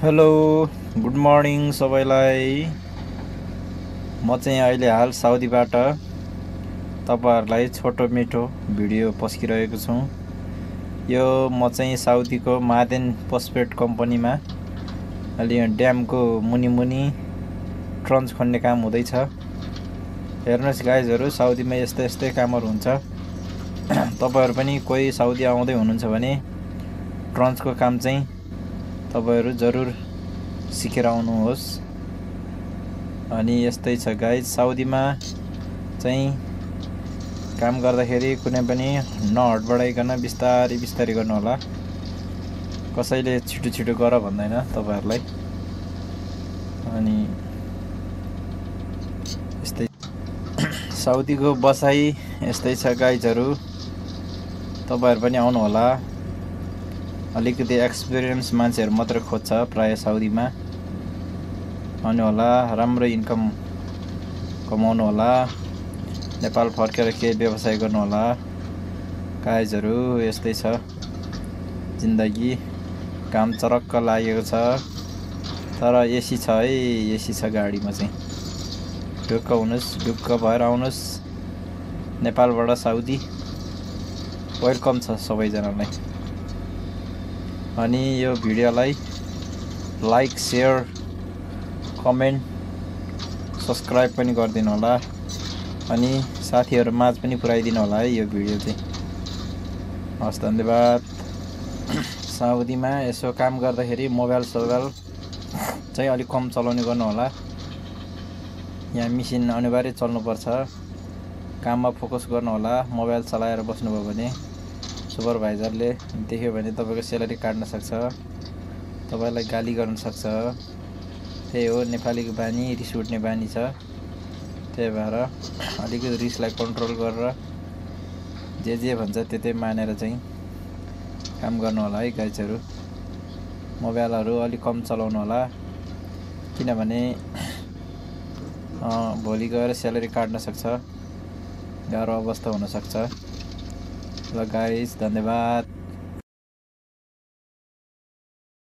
Hello good morning सबैलाई। म चाहिँ अहिले हाल साउदीबाट तपाईहरुलाई छोटो मिठो भिडियो पस्किरहेको छु। यो म चाहिँ साउदीको मादेन पोस्टपेड कम्पनीमा अलि ड्यामको मुनि ट्रन्च खन्ने काम हुँदैछ। हेर्नुहोस् गाइजहरु, साउदीमा यस्तै कामहरु हुन्छ। तपाईहरु पनि कोही साउदी आउँदै हुनुहुन्छ भने ट्रन्चको काम चाहिँ तपाईहरु जरुर सिकेर आउनुहोस्। अनि यस्तै छ गाइज, साउदीमा चाहिँ काम गर्दाखेरि कुनै पनि नहडबडाइकन बिस्तारै गर्नु होला। कसैले छिटो गर भन्दैन तपाईहरुलाई। अनि यस्तै साउदीको बसाई यस्तै छ गाइजहरु, तपाईहरु पनि आउनु होला। अलिकति एक्सपिरियन्स मान्छेहरु मात्र खोज्छ प्राय साउदीमा। आउनु होला, राम्रो इन्कम कमाउनु होला, नेपाल फर्केर केही व्यवसाय गर्नु होला। गाइजहरु यस्तै छ जिन्दगी, काम चरक्क लागेको छ। तर एसी छ है, एसी छ गाडीमा चाहिँ। ढुक्क हुनुस्, ढुक्क भएर आउनुस् नेपालबाट साउदी। वेलकम छ सबैजनालाई। अनि यो भिडियोलाई लाइक, शेयर, कमेन्ट, सब्स्क्राइब पनि गरिदिनु होला। अनि साथीहरु माझ पनि पुर्याइदिनु होला है यो भिडियो चाहिँ। हस्, धन्यवाद। साउदीमा यसो काम गर्दाखेरि मोबाइल चाहिँ अलि कम चलाउने गर्नु होला। यहाँ मेसिन अनिवार्य चल्नुपर्छ, काममा फोकस गर्नु होला। मोबाइल चलाएर बस्नुभयो भने सुपरभाइजरले देख्यो भने तपाईको स्यालेरी काट्न सक्छ, तपाईलाई गाली गर्न सक्छ। त्यही हो नेपालीको बानी, रिस उठ्ने बानी छ। त्यही भएर अलिकति रिसलाई कन्ट्रोल गरेर जे भन्छ त्यतै मानेर चाहिँ काम गर्नु होला है गाइजहरु। मोबाइलहरु अलि कम चलाउनु होला, किनभने भोलि गएर स्यालेरी काट्न सक्छ, गाह्रो अवस्था हुन सक्छ। ल गाइज, धन्यवाद।